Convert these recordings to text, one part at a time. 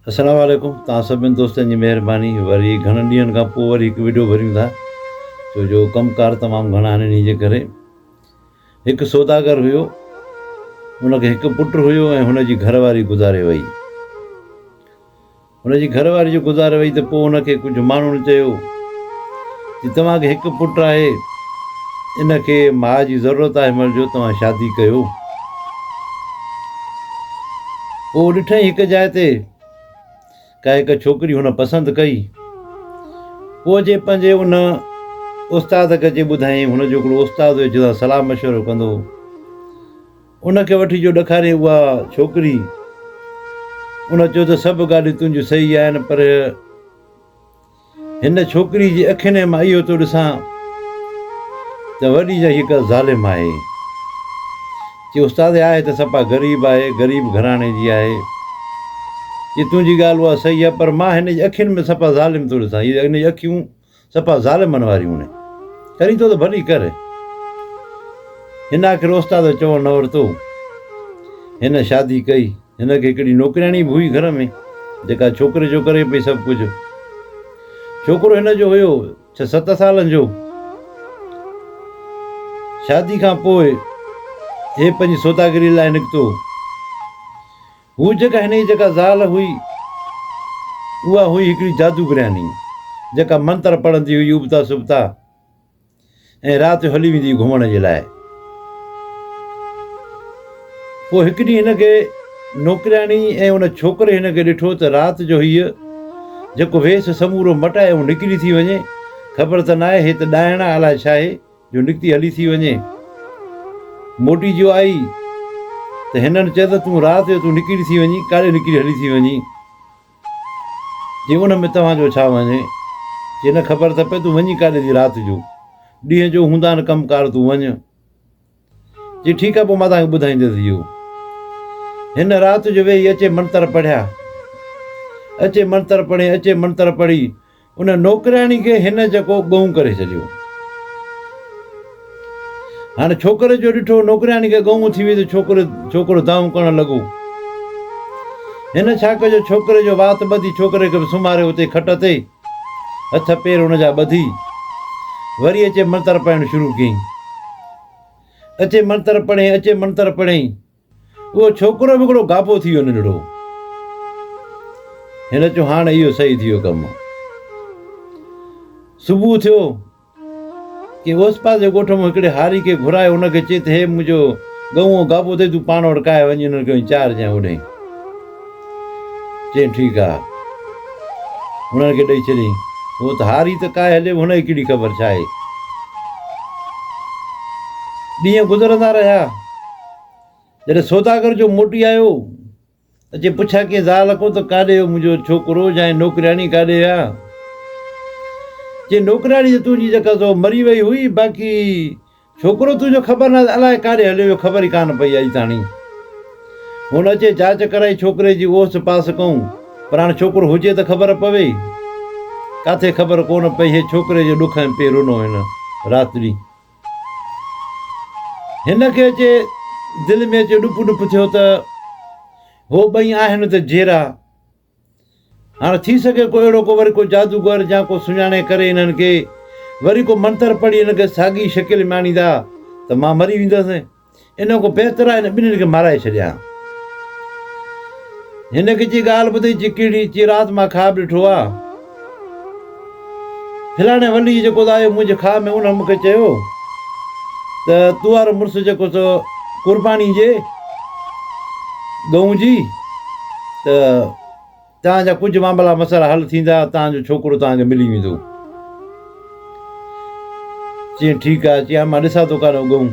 السلام عليڪم توهان سڀني دوستن جي مهرباني وري گهڻن ڏينهن کان پوء وري هڪ وڊيو ڀريون ٿا ڇو جو ڪم ڪار تمام گهڻا آهن انهي جي ڪري هڪ سوداگر هيو ان کي هڪ پٽ هيو ۽ هن جي گهر واري گذاري وئي هن جي گهر واري جو گذاري وئي ته پوء هن کي ڪجهه ماڻهن چيو ته توهان کي هڪ پٽ آهي ان کي ماء جي ضرورت آهي مهل جو توهان شادي ڪيو. پوء ڏٺائين هڪ جاء تي ڪا هڪ ڇوڪري هن پسند ڪئي. پوء اچي پنهنجي ان استاد کي اچي ٻڌايائين هن جو هڪڙو استاد هيو جنهن سان صلاح مشورو ڪندو هو. ان کي وٺي جو ڏکارين اها ڇوڪري. ان چيو ته سڀ ڳالهيون تنهنجون صحيح آهن پر هن ڇوڪري جي اکين مان اهو ٿو ڏسان ته وڏي جا هڪ ظالم آهي. چي استاد آهي ته صفا غريب آهي، غريب گهراڻي جي آهي. چي تنهنجي ڳالهه اها صحيح آهي پر مان هن جي اکين ۾ صفا ظالم ٿو ڏسان. هي هن جون اکيون صفا ظالمن واريون آهن. ڪرين ٿو ته ڀلي ڪر. هن آخر استاد جو چوڻ نه ورتو. هن شادي ڪئي. هن کي هڪڙي نوڪرياڻي به هئي گهر ۾ جيڪا ڇوڪري جو ڪري پئي سڀ ڪجهه. ڇوڪرو هن جو هيو ڇهه ست سالن جو. شادي کان پوء هي پنهنجي سوداگري لاء نڪتو. هو جيڪا هن جي جيڪا زال هئي، اها هئي هڪڙي جادوگرياني، جيڪا منتر پڙهندي هئي ابتا سبتا ۽ رات جو هلي ويندي هئي گهمڻ جي لاء. پوء هڪ ڏينهن هن کي نوڪرياڻي ۽ ان ڇوڪري هن کي ڏٺو ته رات جو هيء جيڪو ويس سمورو مٽائي ۽ نڪري ٿي وڃي، خبر ته ناهي هي ته ڏائڻ آ الائي ڇاهي، جو نڪتي هلي ٿي وڃي. موٽي جو آئي ته هنن چيو ته تون رات جو تون نڪري ٿي وڃين، ڪاڏي نڪري هلي ٿي وڃين؟ چي ان ۾ توهان جو ڇا وڃي؟ چي نه خبر ته پئي تون وڃين ڪاڏي ٿي رات جو، ڏينهن جو هوندا آهن ڪم ڪار تون وڃ. چي ٺيڪ آهي پوء مان توهان کي ٻڌائيندس اهو. هن رات جو ويهي اچي منتر پڙهيا. اچي منتر پڙهي اچي منتر پڙهي ان نوڪرياڻي کي هن جيڪو ڳئون ڪري ڇڏيو. هاڻي ڇوڪري جو ڏٺو نوڪرياڻي کي ڳئون ٿي وئي ته ڇوڪرو ڇوڪرو دانهون ڪرڻ لڳو. هن ڇا ڪيو ڇوڪري جو وات ٻڌي ڇوڪري کي به سمهاريو اتي کٽ تي هٿ پير هن جا ٻڌي وري اچي منتر پڙهڻ شروع ڪيائين. اچي منتر پڙهين اچي منتر پڙهين. اهو ڇوڪرو به هڪڙو گابو ٿي ويو ننڍڙو. هن چيو هاڻ اهو صحيح ٿي ويو ڪم. صبح ٿيو ڪي اوس پاس جي ڳوٺ مان هڪڙي هاري کي گهرائي ان کي چئي ته هي منهنجو ڳئون گابو اٿئي تون پاڻ وٽ ڪاهي وڃي انهن کي وڃي چارجانء اوڏهين. چيائين ٺيڪ آ. انهن کي ڏئي ڇڏيائين. هو ته هاري ته ڪاهي هليو هن کي ڪهڙي خبر ڇا آهي. ڏينهن گذرندا رهيا. جڏهن سوداگر جو موٽي آيو ته چي پڇا ڪيائين زال کان ته ڪاڏي ويو منهنجو ڇوڪرو يا نوڪرياڻي ڪاڏي ويا؟ چي نوڪرياڻي ته تنهنجي جيڪا سو مري وئي هئي باقي ڇوڪرو تنهنجو خبر ناهي ته الائي ڪاڏي هليو ويو خبر ئي ڪانه پئي اڄ تاڻي. هن اچي جاچ ڪرائي ڇوڪري جي اوس پاس ڪئون پر هاڻ ڇوڪرو هجي ته خبر پوي. ڪاٿي خبر ڪونه پئي هي ڇوڪري جو ڏک ۽ پئي رنو هن رات ڏينهن. هن کي اچي دل ۾ اچي ڏپ ڏپ ٿيو ته هو ٻئي آهن ته جيرا. هاڻ ٿي سگهي ڪو اهڙو ڪو وري ڪو جادوگر يا ڪو سڃاڻي ڪري انهن کي وري ڪو منتر پڙهي انهن کي ساڳي شڪل ۾ آڻيندا ته مان مري ويندس. ان کان بهتر آهي هن ٻنهين کي مارائي ڇڏيان. هن کي چي ڳالهه ٻڌئي چي ڪهڙي؟ چي رات مان خواب ڏٺو آ. فلاڻي ولي جيڪو ته آيو منهنجي خواب ۾ ان مون کي چيو ته تو وارو مڙس جيڪو سو قرباني جي ڳئون جي ته توهان جا ڪجهه معاملا مسئلا حل ٿيندا، توهان جو ڇوڪرو توهان کي ملي ويندو. چيائين ٺيڪ آهي. چيائين مان ڏسان ٿو ڪاڏانهن ڳئون.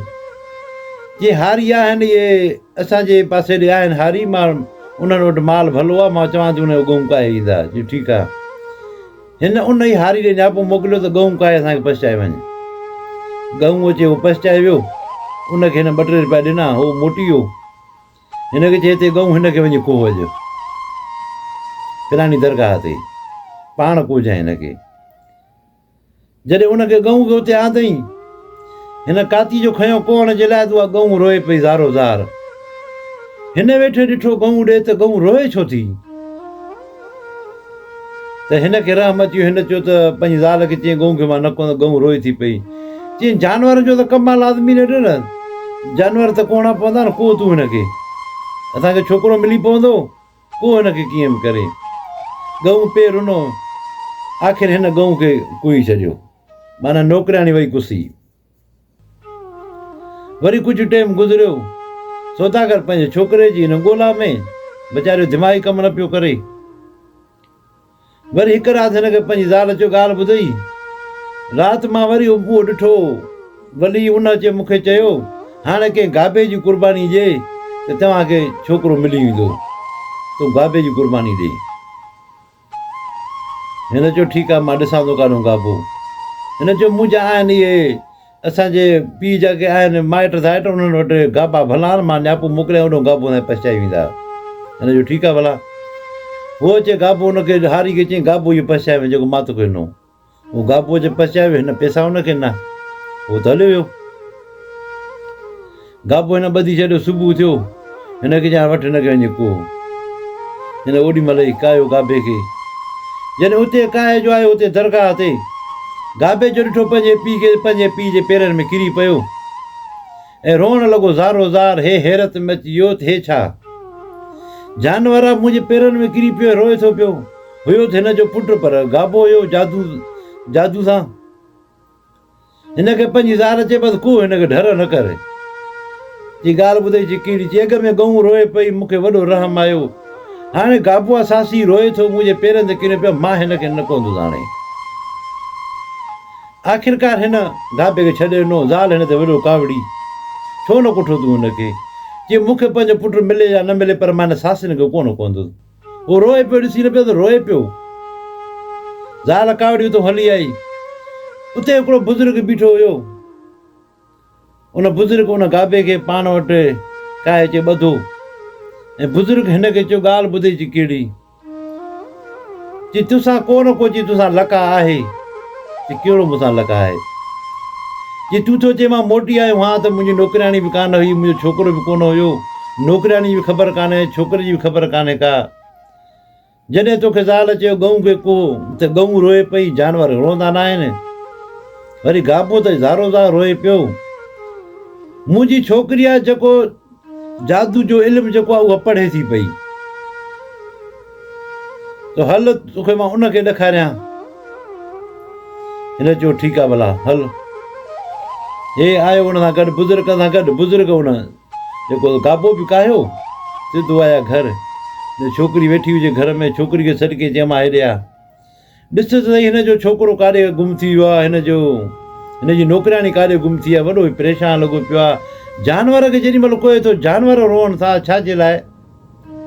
چيائين هاري آهن اهي اسان جي پاسي ڏي آهن هاري مان انهن وٽ مال ڀلو آهي مان چوان ٿي انهن جو ڳئون ڪاهي ايندا. چيائين ٺيڪ آهي. هن ان ئي هاري ڏي نياپو موڪليو ته ڳئون ڪاهي اسان کي پهچائي وڃ. ڳئون اچي هو پهچائي ويو. ان کي هن ٻه ٽي رپيا ڏنا هو موٽي ويو. هن کي چئي اتي ڳئون هن کي وڃي کوهه جو فلاڻي درگاهه تي پاڻ ڪوهجانء هن کي. جڏهن ان کي ڳئون کي اتي آندئين، هن ڪاتي جو کنيو ڪوهڻ جي لاء ته اها ڳئون روئي پئي زارو زار. هن ويٺي ڏٺو ڳئون ڏي ته ڳئون روئي ڇو ٿي؟ ته هن کي رحم اچي ويو. هن چيو ته پنهنجي زال کي چيائين ڳئون کي مان نه ڪهندس، ڳئون روئي ٿي پئي. چيائين جانورن جو ته ڪم آ لازمي نه ڏي نه، جانور ته ڪهڻا پوندا نه، ڪهه تون هن کي، اسان کي ڇوڪرو ملي پوندو، ڪهه هن کي ڪيئن به ڪري. ڳئون پئي رنو، آخر هن ڳئون کي ڪهي ڇڏيو. معنيٰ نوڪرياڻي وئي ڪسي. وري ڪجهه ٽيم گذريو. سوداگر پنهنجي ڇوڪري جي ان ڳولا ۾، ويچارو دماغي ڪم نه پيو ڪري. وري هڪ رات هن کي پنهنجي زال چيو ڳالهه ٻڌئي، رات مان وري اهو ڏٺو، ولي ان اچي مون کي چيو، هاڻي ڪنهن گابي جي قرباني ڏي ته توهان کي ڇوڪرو ملي ويندو، تون گابي جي قرباني ڏي. هن چيو ٺيڪ آهي مان ڏسان ٿو ڪاڏهون گابو. هن چيو منهنجا آهن اهي اسان جي پيء جا ڪي آهن مائٽ ڌائٽ انهن وٽ گابا ڀلا آهن مان نياپو موڪليان اوڏهون گابو هنائين پسجائي ويندا. هن چيو ٺيڪ آهي ڀلا. هو اچي گابو هن کي هاري کي چيائين گابو اهو پسجائي وڃ جيڪو مان توکي ڏنو. هو گابو اچي پسجائي ويو هن پئسا هن کي ڏنا. هو ته هليو ويو. گابو هن ٻڌي ڇڏيو، صبح ٿيو، هن کي چيائين وٺ هن کي وڃي ڪوهه. هن اوڏي مهل ئي ڪاهيو گابي کي. جڏهن اتي ڪاهي جو آيو اتي درگاهه تي گابي جو ڏٺو پنهنجي پيء کي پنهنجي پيء جي پيرن ۾ ڪري پيو ۽ روئڻ لڳو زارو زار هي حيرت ۾ اچي ويو ته هي ڇا جانور آ منهنجي پيرن ۾ ڪري پيو ۽ روئي ٿو پيو. هيو ته هن جو پٽ پر گابو هيو جادو جادو سان. هن کي پنهنجي زال چئي بس ڪو هن کي ڍر نه ڪر. جي ڳالهه ٻڌئي چي ڪهڙي چي اڳ ۾ ڳئون روئي پئي مون کي وڏو رحم آيو هاڻي گابو آ ساسي روئي ٿو منهنجي پيرن تي ڪريو پيو مان هن کي نه ڪهندس هاڻي. آخرڪار هن گابي کي ڇڏي ڏنو زال هن تي وڏو ڪاوڙي ڇو نه ڪٺو تون هن کي چي مون کي پنهنجو پٽ ملي يا نه ملي پر مان هن ساسين کي ڪونه ڪهندس. هو روئي پيو، ڏسي نه پيو ته روئي پيو. زال ڪاوڙي اتان هلي آئي. اتي هڪڙو بزرگ بيٺو هيو. ان بزرگ ان گابي کي پاڻ وٽ ڪاهي اچي ٻڌو ۽ بزرگ هن کي چيو ڳالهه ٻڌئي چي ڪهڙي؟ چي توسان ڪو نه ڪو چي توسان لقاء آهي. چي ڪهڙو مون سان لقاء آهي؟ چي تون ٿو چئين مان موٽي آيو هان ته منهنجي نوڪرياڻي به ڪانه هئي، منهنجو ڇوڪرو به ڪونه هيو. نوڪرياڻي جي به خبر ڪانهي، ڇوڪري جي به خبر ڪانهي ڪا. جڏهن توکي زال چيو ڳئون کي ڪوهه ته ڳئون روئي پئي، جانور روئندا ناهن. وري گابو ته زارو زار روئي پيو. منهنجي ڇوڪري آ جيڪو جادو جو علم جيڪو آ اها پڙهي ٿي پئي. ته هل توکي مان ان کي ڏکاريان. هن چيو ٺيڪ آ ڀلا هل. هي آيو ان سان گڏ بزرگ سان گڏ بزرگ ان جيڪو گابو به ڪاهيو، سڌو آيا گهر. جو ڇوڪري ويٺي هجي گهر ۾، ڇوڪري کي سڏ ڪيائين، چيائين امان هيڏي آ. ڏس ته سهي هن جو ڇوڪرو ڪاڏي گم ٿي ويو آ، هن جو هن جي نوڪرياڻي ڪاڏي گم ٿي آ، وڏو ئي پريشان لڳو پيو آ. جانور کي جيڏي مهل ڪوهي ٿو، جانور روئن ٿا، ڇا جي لاء؟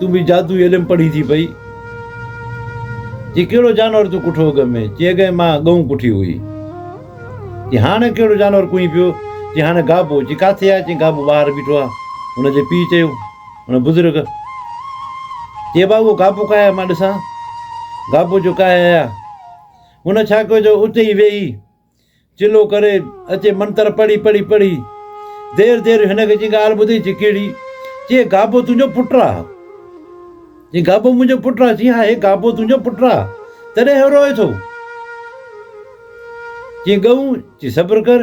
تون به جادوئي علم پڙهي ٿي پئي. چي ڪهڙو جانور تون ڪٺو اڳ ۾؟ چي اڳئين مان ڳئون ڪٺي هئي. چي هاڻي ڪهڙو جانور ڪوئين پيو؟ چي هاڻي گابو. چي ڪاٿي آهي؟ چي گابو ٻاهر بيٺو آهي. هن جي پيء چيو، هن بزرگ. چي ابا اهو گابو ڪاهي آيو مان ڏسان. گابو جو ڪاهي آيا. هن ڇا ڪيو جو اتي ئي ويهي چلو ڪري اچي منتر پڙهي پڙهي پڙهي دير دير هن کي چي ڳالهه ٻڌي چي ڪهڙي؟ چي گابو تنهنجو پٽ آ. چي گابو منهنجو پٽ آ؟ چي ها هي گابو تنهنجو پٽ آ تڏهن هي روئي ٿو. چي ڳئون؟ چي صبر ڪر.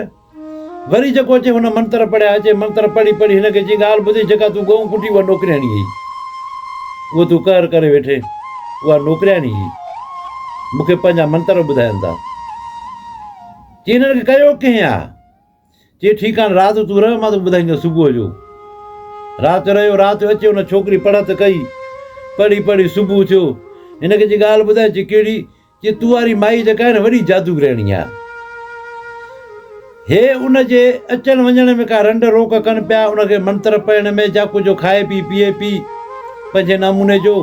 وري جيڪو اچي هن منتر پڙهيا اچي منتر پڙهي پڙهي هن کي چي ڳالهه ٻڌي جيڪا تون ڳئون ڪٽي اها نوڪرياڻي هئي. اهو تون قهر ڪري ويٺي اها نوڪرياڻي هئي. مون کي پنهنجا منتر ٻڌائين ٿا. چي هنن کي ڪيو ڪنهن آ؟ چي ٺيڪ آ رات تون رهه مان توکي ٻڌائيندس صبح جو. رات رهيو رات جو اچي ان ڇوڪري پڙهت ڪئي. پڙهي پڙهي صبح ٿيو. هن کي چي ڳالهه ٻڌائي چي ڪهڙي؟ چي تو واري مائي جيڪا آهي نه وڏي جادوگريڻي آ. هي ان جي اچڻ وڃڻ ۾ ڪا رنڊ روڪ ڪن پيا ان کي منتر پڙهڻ ۾ جا ڪجهه کائي پي پيئي پي پنهنجي نموني جو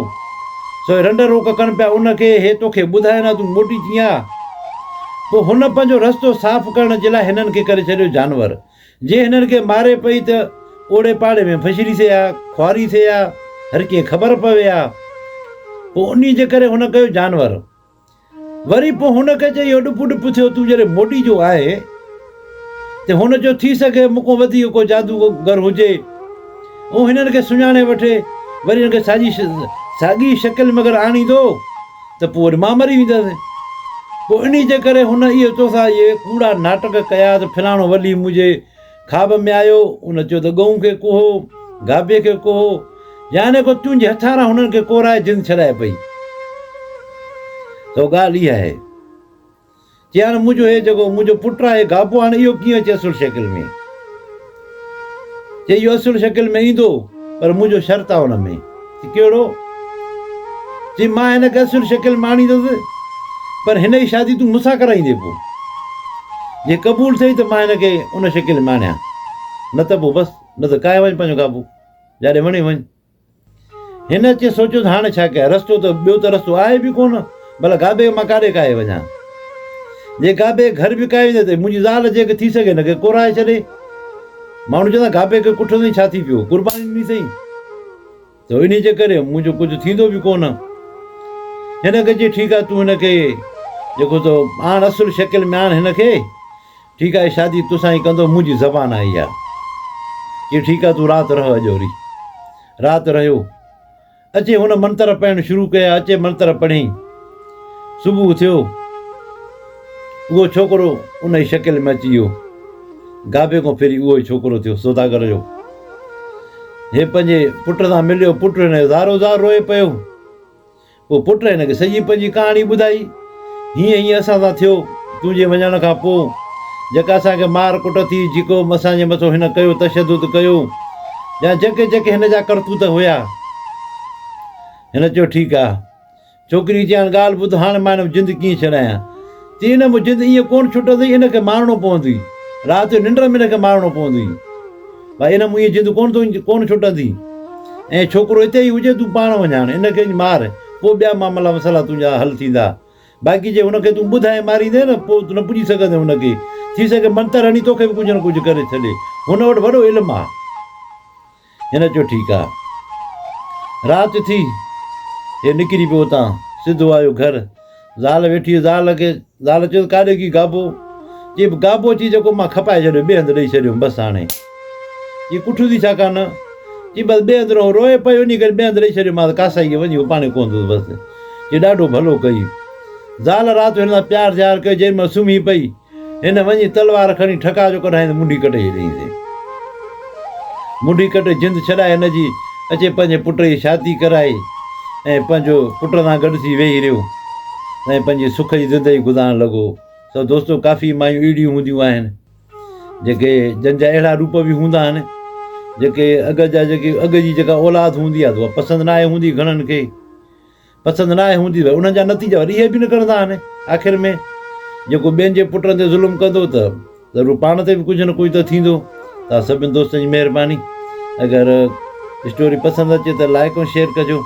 سو هي رنڊ روڪ ڪن پيا ان کي هي توکي ٻڌائين ها تون موٽي اچين ها. پوء هن پنهنجو رستو صاف ڪرڻ جي لاء هنن کي ڪري ڇڏيو جانور. جي هنن کي ماري پئي ته اوڙي پاڙي ۾ فشري ٿئي ها، خواري ٿئي ها، هر ڪنهن خبر پوي ها. پوء انهي جي ڪري هن ڪيو جانور. وري پوء هن کي چئي اهو ڏپ ڏپ ٿيو تون جڏهن موٽي جو آهي ته هن چيو ٿي سگهي مون کان وڌيڪ ڪو جادوگر هجي اهو هنن کي سڃاڻي وٺي وري هن کي ساڳي ساڳي شڪل ۾ اگر آڻيندو ته پوء وري مان مري ويندس. پوء انهي جي ڪري هن اهي توسان اهي ڪوڙا ناٽڪ ڪيا ته فلاڻو ولي منهنجي خواب ۾ آيو، ان چيو ته ڳئون کي ڪوهو، گابي کي ڪوهو، يعني ڪو تنهنجي هٿاران هنن کي ڪورائي جند ڇڏائي پئي. سو ڳالهه اها آهي. چي هاڻي منهنجو هي جيڪو منهنجو پٽ آهي گابو هاڻي اهو ڪيئن اچي اصل شڪل ۾؟ چي اهو اصل شڪل ۾ ايندو پر منهنجو شرط آهي ان ۾. چي ڪهڙو؟ چي مان هن کي اصل شڪل ۾ آڻيندس پر هن جي شادي تون مون سان ڪرائيندين پوء جي قبول ٿئي ته مان هن کي ان شڪل ۾ آڻيان نه ته پوء بس نه ته ڪاهي وڃ پنهنجو گابو جاڏي وڻي وڃ. هن اچي سوچيو ته هاڻي ڇا ڪيان رستو ته ٻيو ته رستو آهي به ڪونه ڀلا گابي کي مان ڪاڏي ڪاهي وڃان جي گابي کي گهر به ڪاهي ويندس ته منهنجي زال جيڪي ٿي سگهي هن کي ڪورائي ڇڏي. ماڻهو چوندا گابي کي ڪٺو اٿئي ڇا ٿي پيو قرباني ڏني اٿئي ته انهي جي ڪري منهنجو ڪجهه ٿيندو به ڪونه. هن کي چي ٺيڪ آهي تون هن کي جيڪو تو آڻ اصل شڪل ۾ آڻ هن کي ٺيڪ آهي شادي توسان ئي ڪندو منهنجي زبان آهي اها. چي ٺيڪ آهي تون رات رهه اڄ وري رات رهيو. اچي هن منتر پڙهڻ شروع ڪيا، اچي منتر پڙهيائين. صبح ٿيو، اهو ڇوڪرو انهيء شڪل ۾ اچي ويو. گابي کان ڦري اهو ئي ڇوڪرو ٿيو سوداگر جو. هي پنهنجي پٽ سان مليو، پٽ هن کي زارو زار روئي پيو. پوء پٽ هن کي سڄي پنهنجي ڪهاڻي ٻڌائي، هيئن هيئن اسان سان ٿيو، تنهنجي وڃڻ کان پوء جيڪا اسان کي مار ڪٽ ٿي، جيڪو اسان جي مٿو هن ڪيو تشدد ڪيو يا جيڪي جيڪي هن جا ڪرتوت هيا. هن چيو ٺيڪ آ. ڇوڪري چيو هاڻ ڳالهه ٻڌ، هاڻ مان هن جند ڪيئن ڇڏايان؟ چي ان مان جند ائين ڪونه ڇٽندي، ان کي مارڻو پوندوئي. رات جو ننڊ ۾ ان کي مارڻو پوندوئي. ڀائي ان مان ائين جند ڪونه ٿو ڪونه ڇٽندي. ۽ ڇوڪرو اتي ئي هجي تون پاڻ وڃ هاڻ ان کي وڃ مار، پوء ٻيا معاملا مسئلا تنهنجا حل ٿيندا. باقي جي هن کي تون ٻڌائي ماريندين نه پوء نه پڄي سگهندين هن کي. ٿي سگهي منتر هڻي توکي به ڪجهه نه ڪجهه ڪري ڇڏي. هن وٽ وڏو علم آ. هن چيو ٺيڪ آ. رات ٿي، هي نڪري پيو اتان، سڌو آيو گهر. زال ويٺي هئي، زال کي زال چيو ته ڪاڏي گئي گابو؟ چي گابو اچي جيڪو مان کپائي ڇڏيو، ٻئي هنڌ ڏئي ڇڏيم، بس هاڻي. چي ڪٺو ٿي ڇا ڪانه؟ چي بس ٻئي هنڌ رهو. روئي پيو انهي ڪري ٻئي هنڌ ڏئي ڇڏيومانس، ڪاسائي کي وڃي اپاڻي ڪوندس بس. چي ڏاڍو ڀلو ڪئي. زال رات هن سان پيار ظاهر ڪيو، جنهن مهل سمهي پئي، هن وڃي تلوار کڻي ٺڪاء جو ڪڍائين ته منڍي ڪٽي ڇڏيائينس. منڍي ڪٽي جند ڇڏائي هن جي اچي پنهنجي پٽ جي شادي ڪرائي ۽ پنهنجو پٽ سان گڏ ٿي ويهي رهيو ۽ پنهنجي سک جي زندگي گذارڻ لڳو. سو دوستو ڪافي مايون اهڙيون هونديون آهن جيڪي جن جا اهڙا روپ به هوندا آهن جيڪي اڳ جا جيڪي اڳ جي جيڪا اولاد هوندي آهي اها پسند ناهي هوندي گهڻن کي. پسند ناهي هوندي ته انهن جا نتيجا وري اهي به نڪرندا آهن. آخر ۾ جيڪو ٻين جي پٽن تي ظلم ڪندو ته ضرور پاڻ تي به ڪجهه نه ڪجهه ته ٿيندو. توهان سڀني دوستن جي مهرباني. اگر اسٽوري پسند اچي ته لائڪ ۽ شيئر ڪجو.